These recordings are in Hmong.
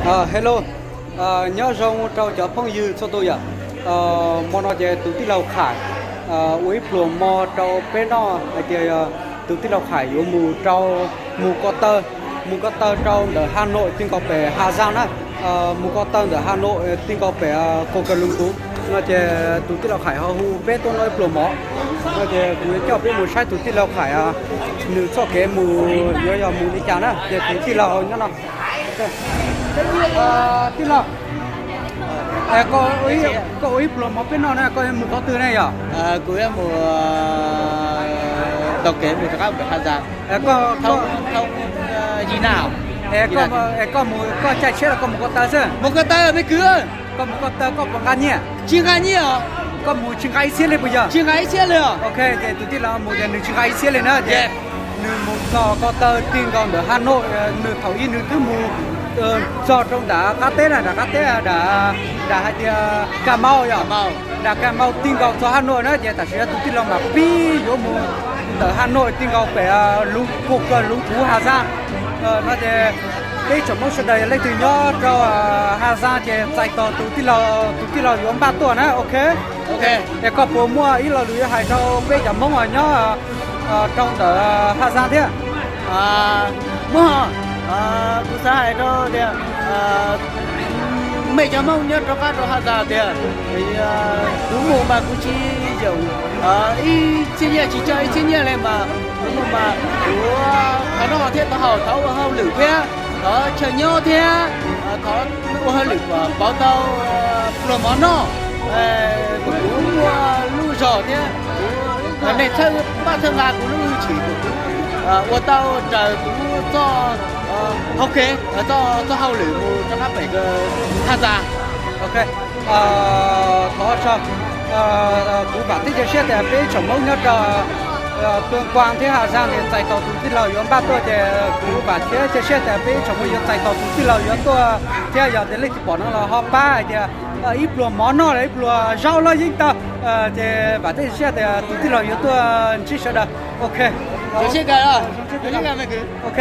Hello, nyob zoo rau cov phooj ywg txhua tus yom. Hmo no ces tus tij laug Khais ua ib pluag mov rau peb noj hais tias tus tij laug Khais yuav mus rau, mus ko taw, mus ko taw rau ntawm Hà Nội ti nkaus pem Hà Giang na. Mus ko taw ntawm Hà Nội ti nkaus pem Quốc Gia Lũng Cú no ces tus tij laug Khais ho hu peb tuaj noj ib pluag mov no ces kuv yuav coj peb mus saib tus tij laug Khais nws txoj kev mus yuav yog mus li cas na ces tus tij laug nyob no. Tij laug, koj ua ib pluag mov peb noj na, koj mus qhov twg ne yom? Kuv yuav mus taug kev mus rov qab pem Hà Giang. Koj, koj mus, koj caij tsheb los koj mus ko taw xwb? Mus ko taw me kwv. Koj mus ko taw koj puas nqa nyiaj? Tsis nqa nyiaj os. Koj mus tsis nqa ib txhiab li puas yog? Tsis nqa ib txhiab li os. Ok, ces tus tij laug mus ces nws tsis nqa ib txhiab li na ces nws mus txog ko taw ti nkaus ntawm Hà Nội, nws thaum ub nws twb mus txog rau nram qab teb na, nram qab teb, nram, nram hais tias Cà Mau yom, nram Cà Mau ti nkaus txog Hà Nội na ces tam sim no tus tij laug mam pib yuav mus ntawm Hà Nội ti nkaus pem Lũng Cú, Quốc Gia Lũng Cú Hà Giang no ces peb tsoom Hmoob sawv daws yog leej twg nyob rau Hà Giang ces txais tos tus tij laug, tus tij laug yuav npaj tuaj na. Ok, es koj puas muaj ib lo lus yuav hais rau peb cov Hmoob uas nyob rau ntawm Hà Giang thiab? Muaj, kuv xav hais rau tias mej cov Hmoob nyob rov qab rau Hà Giang tias kuv mus mas kuv tsis yoom ib txhiab nyiaj, tsis tso ib txhiab nyiaj li mas kuv mus mas kuv thov noj thiab thov haus, thov ua hauj lwm thiab thov chaw nyob thiab thov ua hauj lwm pauv tau pluag mov noj, kuv muaj lub zog thiab kuv, nej txhawb npaj txhawb nqa kuv lub hwj chim, kuv ua tau raws kuv txoj hauv kev, txoj hauj lwm mus rov qab pem Hà Giang. Ok, thov tso, kuv vam thiab cia siab tias peb tsoom Hmoob nyob rau Tuyên Quang thiab Hà Giang ces txais tos tus tij laug yuav npaj tuaj ces kuv vam thiab cia siab tias peb tsoom Hmoob yuav txais tos tus tij laug yuav tuaj thiab yog tias leej twg pom no los ho pab hais tias ib pluag mov noj los ib pluag zaub los yeej tau. Ces vam thiab cia siab tias tus tij laug yuav tuaj ntsib sawv daws. Ok, ok,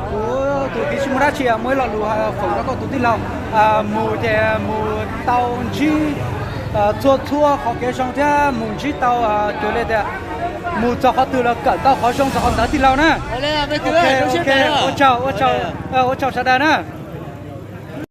kuv tus kwv tsis muaj dab tsi, muaj ib lo lus foom rau koj tus tij laug, mus ces mus tau ntsib txhua txhua qhov kev zoo thiab mus ntsib tau cuag li tias mus txog qhov twg los kawm tau qhov zoo txog qhov ntawd tij laug na. Ua tsaug, ua tsaug sawv daws na.